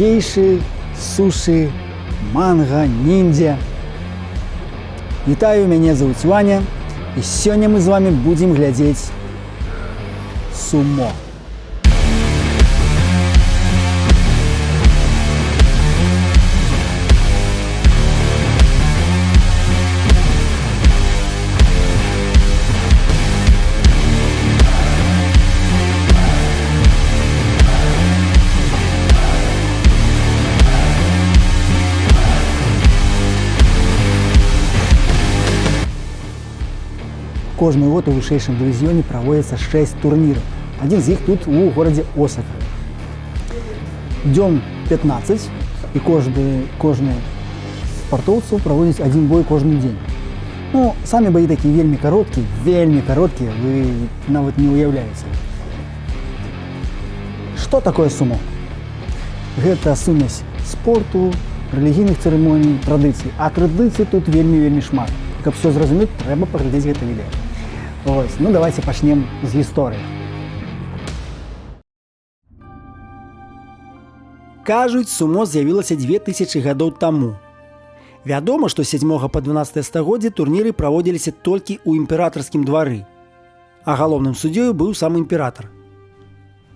Гейшы, сушы, манга, ніндзя. Вітаю, мяне завуць Ваня, і сёння мы з вами будзем глядзець сумо. Кожны год у вышэйшым дывізіёне праводзіцца 6 турніраў. Адзін з іх тут, у горадзе Осака. Дзён 15, і кожны спартоўцаў праводзіць адзін бой кожны дзень. Ну, самі баі такія вельмі кароткія, вельмі кароткія, вы нават не ўяўляеце. Што такое сумо? Гэта сумесь спорту, рэлігійных цырымоній, традыцый. А традыцый тут вельмі, вельмі шмат. Каб все зразумець, трэба паглядзець гэта відэа. Ось, ну, давайте пачнем з гісторыі. Кажуць, сумо з'явілася 2000 гадоў таму. Вядома, што з 7 па 12 стагоддзе турніры праводзіліся толькі ў імператарскім двары. А галоўным суддзёю быў сам імператар.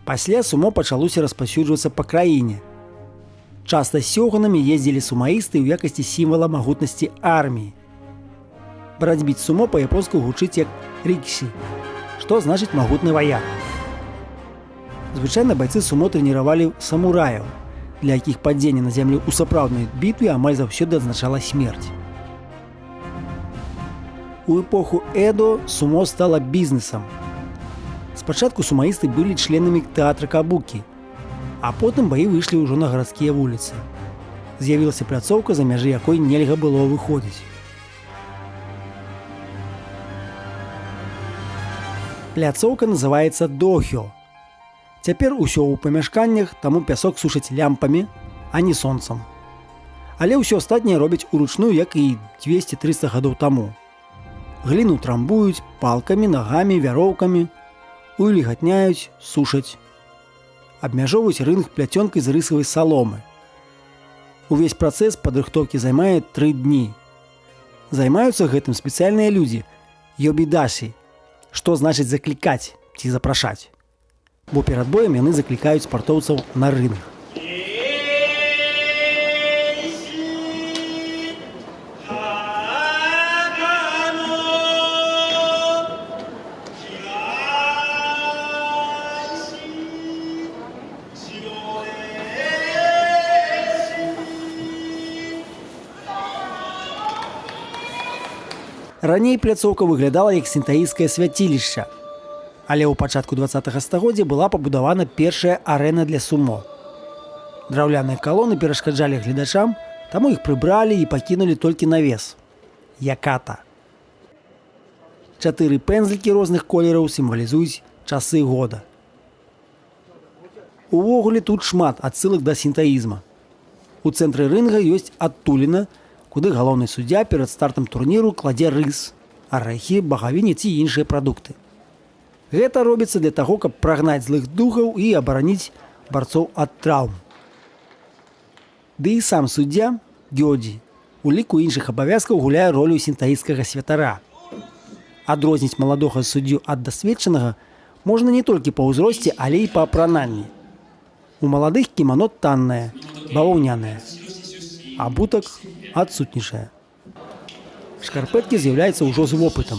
Пасля сумо пачалося распаўсюджвацца па краіне. Часта з сёганамі ездзілі сумаісты ў якасці сімвала магутнасці арміі. Барацьбіт сумо па-японску гучыць як ріксі, што значыць «магутны ваяк». Звычайна байцы сумо трэніравалі самураяў, для якіх падзенне на зямлю ў сапраўднай бітве амаль заўсёды азначала смерць. У эпоху Эдо сумо стала бізнесам. Спачатку сумаісты былі членамі тэатра кабукі, а потым баі выйшлі ўжо на гарадскія вуліцы. З'явілася пляцоўка, за мяжы якой нельга было выходзіць. Пляцоўка называецца дохё. Цяпер усё ў памяшканнях, таму пясок сушаць лямпамі, а не сонцам. Але ўсё астатняе робяць уручную, як і 200-300 гадоў таму. Гліну трамбуюць палкамі, нагамі, вяроўкамі, улігатняюць, сушаць. Абмяжоўваюць рынг пляцёнкай з рысавай саломы. Увесь працэс падрыхтоўкі займае 3 дні. Займаюцца гэтым спецыяльныя людзі, ёбідасі, што значыць заклікаць ці запрашаць. Бо перад боем яны заклікаюць спартоўцаў на рынг. Раней пляцоўка выглядала як сінтаісцкае свяцілішча. Але ў пачатку 20 стагоддзя была пабудавана першая арэна для сумо. Драўляныя калоны перашкаджалі гледачам, таму іх прыбралі і пакінулі толькі навес. Яката. Чатыры пэнзлікі розных колераў сімвалізуюць часы года. Увогуле тут шмат адсылак да сінтаізма. У цэнтры рынга ёсць адтуліна, куды галоўны суддзя перад стартам турніру кладзе рыс, арэхі, багавіні ці іншыя прадукты. Гэта робіцца для таго, каб прагнаць злых духаў і абараніць барцоў ад траўм. Ды і сам суддзя Гёдзі у ліку іншых абавязкаў гуляе ролю сінтаісцкага святара. Адрозніць маладога суддзю ад дасведчанага можна не толькі па ўзросце, але і па апрананні. У маладых кімано таннае, баваўнянае. Абутак адсутнічае. Шкарпэткі з'яўляюцца ўжо з вопытам.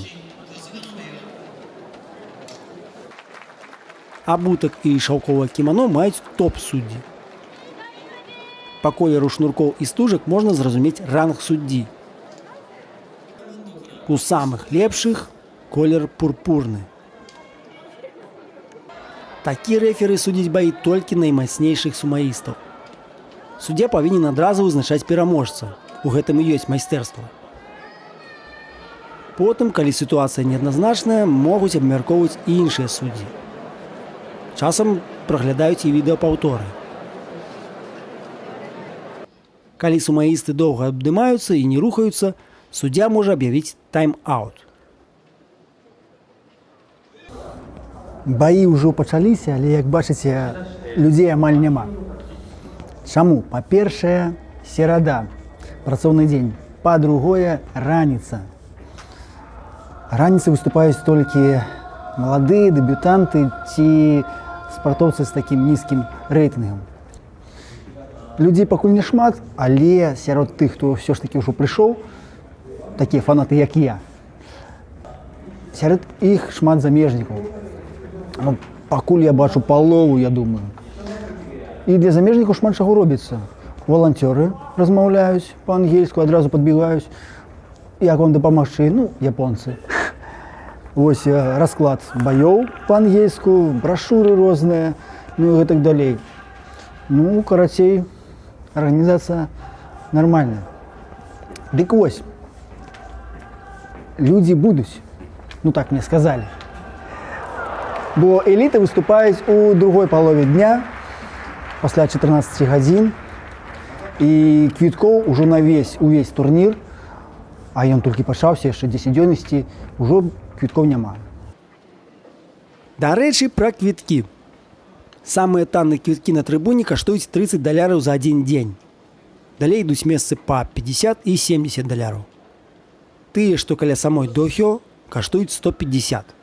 Абутак і шаўковае кімано маюць топ-суддзі. Па колеру шнуркоў і стужак можна зразумець ранг суддзі. У самых лепшых колер пурпурны. Такі рэферы судзіць баі толькі наймацнейшых сумаістаў. Суддзя павінен адразу вызначаць пераможца. У гэтым і ёсць майстэрства. Потым, калі сітуацыя неадназначная, могуць абмяркоўваць і іншыя суддзі. Часам праглядаюць і відэапаўторы. Калі сумаісты доўга абдымаюцца і не рухаюцца, суддзя можа аб'явіць тайм-аут. Баі ўжо пачаліся, але, як бачыце, людзей амаль няма. Чаму? Па-першае, серада, працоўны дзень. Па-другое, раніца. Раніцы выступаюць толькі маладыя дэбютанты ці спартоўцы з такім нізкім рэйтынгам. Людзей пакуль не шмат, але сярод тых, хто ўсё ж такі ўжо прыйшоў, такія фанаты, як я, сярод іх шмат замежнікаў. Ну, пакуль я бачу палову, я думаю. І для замежнікаў шмат чаго робіцца. Валанцёры размаўляюць па-ангельску, адразу падбегаюць. Як вам дапамагчы? Ну, японцы. Вось расклад баёў па-ангельску, брашуры розныя, ну і гэтак далей. Ну, карацей, арганізацыя нармальная. Дык вось, людзі будуць, ну так мне сказалі. Бо эліты выступаюць у другой палове дня, пасля 14 гадзін, і квіткоў ужо на увесь турнір, а ён толькі пачаўся, яшчэ 10 дзён ісці, ужо квіткоў няма. Дарэчы, пра квіткі. Самыя танныя квіткі на трыбуне каштуюць 30 даляраў за адзін дзень. Далей ідуць месцы па 50 і 70 даляраў. Тыя, што каля самой дохё, каштуюць 150.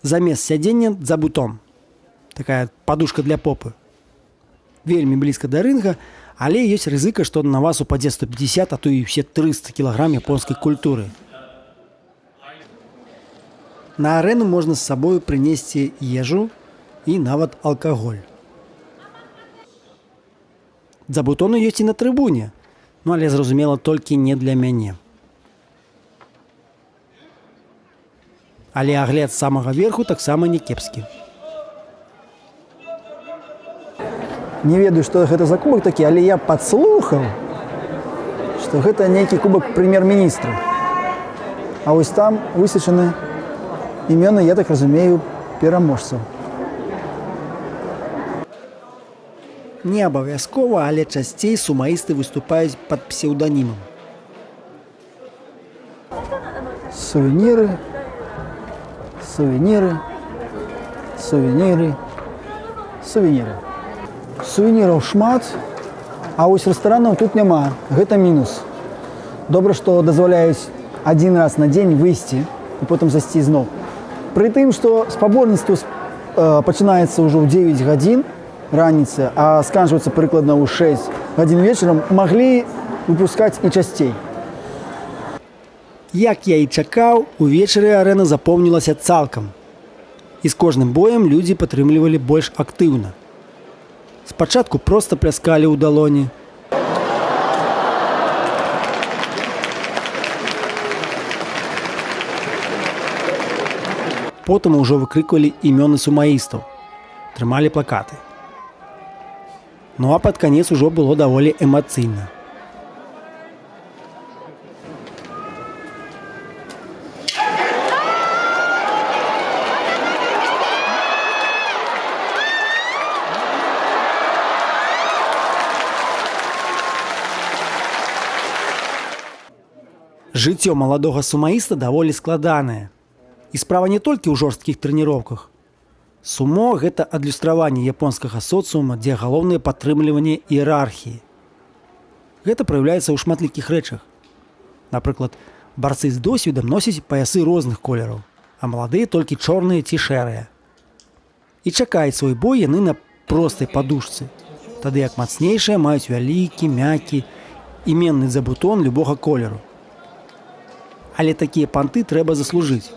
Замест сядзення дзабутон. Такая падушка для попы. Вельмі блізка да рынга, але ёсць рызыка, што на вас упадзе 150, а то і ўсе 300 кілаграм японскай культуры. На арэну можна з сабою прынесці ежу і нават алкаголь. Дзабутоны ёсць і на трыбуне, ну але, зразумела, толькі не для мяне. Але агляд з самага верху таксама не кепскі. Не ведаю, што гэта за кубак такі, але я падслухаў, што гэта нейкі кубак прэм'ер-міністра. А вось там высечаны імёны, я так разумею, пераможцаў. Не абавязкова, але часцей сумаісты выступаюць пад псеўданімам. Сувеніры, сувеніры, сувеніры, сувеніры. Сувеніраў шмат, а вось рэстаранаў тут няма. Гэта мінус. Добра, што дазваляюць адзін раз на дзень выйсці і потым зайсці зноў. Пры тым, што спаборніцтва пачынаецца ўжо ў 9 гадзін раніцы, а сканчваецца прыкладна ў 6 гадзін вечарам, маглі выпускаць і часцей. Як я і чакаў, увечары арэна запоўнілася цалкам. І з кожным боем людзі падтрымлівалі больш актыўна. Спачатку проста пляскалі ў далоні. Потым ужо выкрыквалі імёны сумаістаў, трымалі плакаты. Ну а пад канец ужо было даволі эмацыйна. Жыццё маладога сумаіста даволі складанае. І справа не толькі ў жорсткіх трэніроўках. Сумо гэта адлюстраванне японскага соцыума, дзе галоўнае падтрымліванне іерархіі. Гэта праяўляецца ў шматлікіх рэчах. Напрыклад, барцы з досведам носяць паясы розных колераў, а маладыя толькі чорныя ці шэрыя. І чакаюць свой бой яны на простай падушцы, тады як мацнейшыя маюць вялікі, мяккі, іменны дзабутон любога колеру. Але такія панты трэба заслужыць.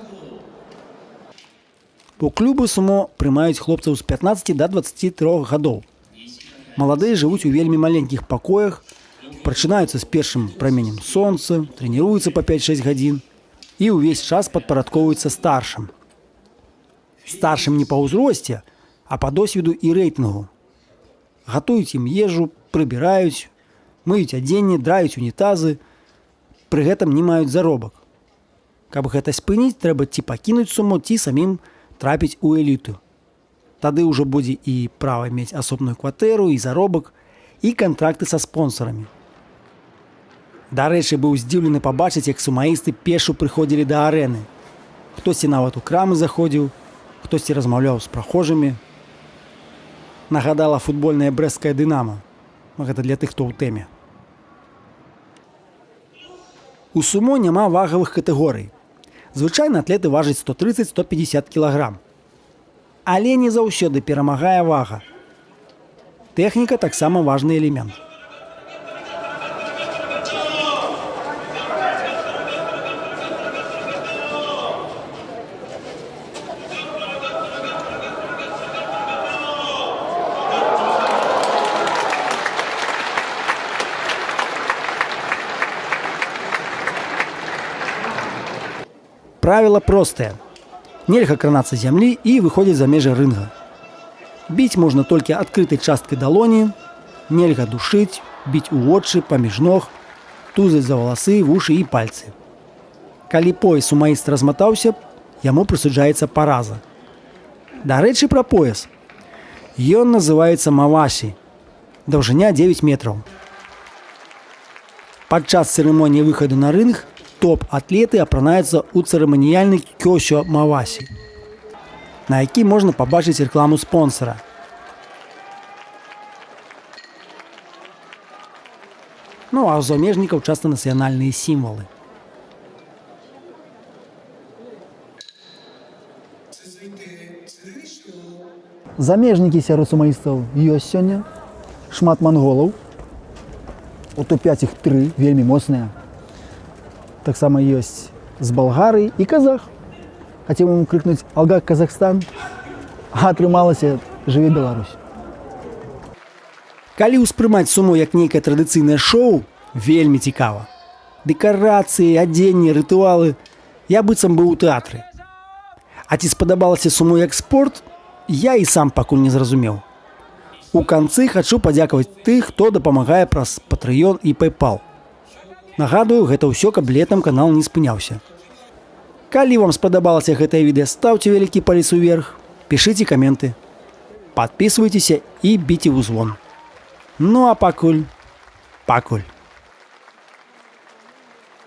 У клубы сумо прымаюць хлопцаў з 15 да 23 гадоў. Маладыя жывуць у вельмі маленькіх пакоях, прачынаюцца з першым праменем сонца, трэніруюцца па 5-6 гадзін і ўвесь час падпарадкоўваюцца старшым. Старшым не па ўзросце, а па досведу і рэйтынгу. Гатуюць ім ежу, прыбіраюць, мыюць адзенне, драюць унітазы, пры гэтым не маюць заробак. Каб гэта спыніць, трэба ці пакінуць сумо, ці самім трапіць у эліту. Тады ўжо будзе і права мець асобную кватэру, і заробак, і кантракты са спонсарамі. Дарэчы, быў здзіўлены пабачыць, як сумаісты пешу прыходзілі да арэны. Хтосьці нават у крамы заходзіў, Хтосьці размаўляў з прахожымі. Нагадала футбольнае брэсцкае «Дынама». Гэта для тых, хто ў тэме. У сумо няма вагавых катэгорый. Звычайна атлеты важаць 130-150 кілаграм. Але не заўсёды перамагае вага. Тэхніка таксама важны элемент. Правіла простае. Нельга кранацца зямлі і выходзіць за межы рынга. Біць можна толькі адкрытай часткай далоні, нельга душыць, біць у вочы, паміж ног, тузаць за валасы, вушы і пальцы. Калі пояс сумаіста разматаўся, яму прысуджаецца параза. Дарэчы, пра пояс. Ён называецца мавасі. Даўжыня 9 метраў. Падчас цырымоніі выхаду на рынг топ-атлеты апранаюцца ў цырыманіяльны кёсё мавасі, на які можна пабачыць рэкламу спонсара. Ну а ў замежнікаў часта нацыянальныя сімвалы. Замежнікі сярод сумаістаў ёсць сёння. Шмат манголаў. У топ-5 іх тры, вельмі моцныя. Таксама ёсць з Балгарыі і казах. Хацеў яму крыкнуць «Алга, Казахстан», а атрымалася «Жыве Беларусь». Калі ўспрымаць сумо як нейкае традыцыйнае шоу, вельмі цікава. Дэкарацыі, адзенне, рытуалы. Я быццам быў у тэатры. А ці спадабалася сумо як спорт, я і сам пакуль не зразумеў. У канцы хачу падзякаваць тых, хто дапамагае праз Patreon і PayPal. Нагадую, гэта ўсё, каб летам канал не спыняўся. Калі вам спадабалася гэтае відэа, стаўце вялікі палец уверх, пішыце каменты, падпісвайцеся і біце ў звон. Ну а пакуль, пакуль.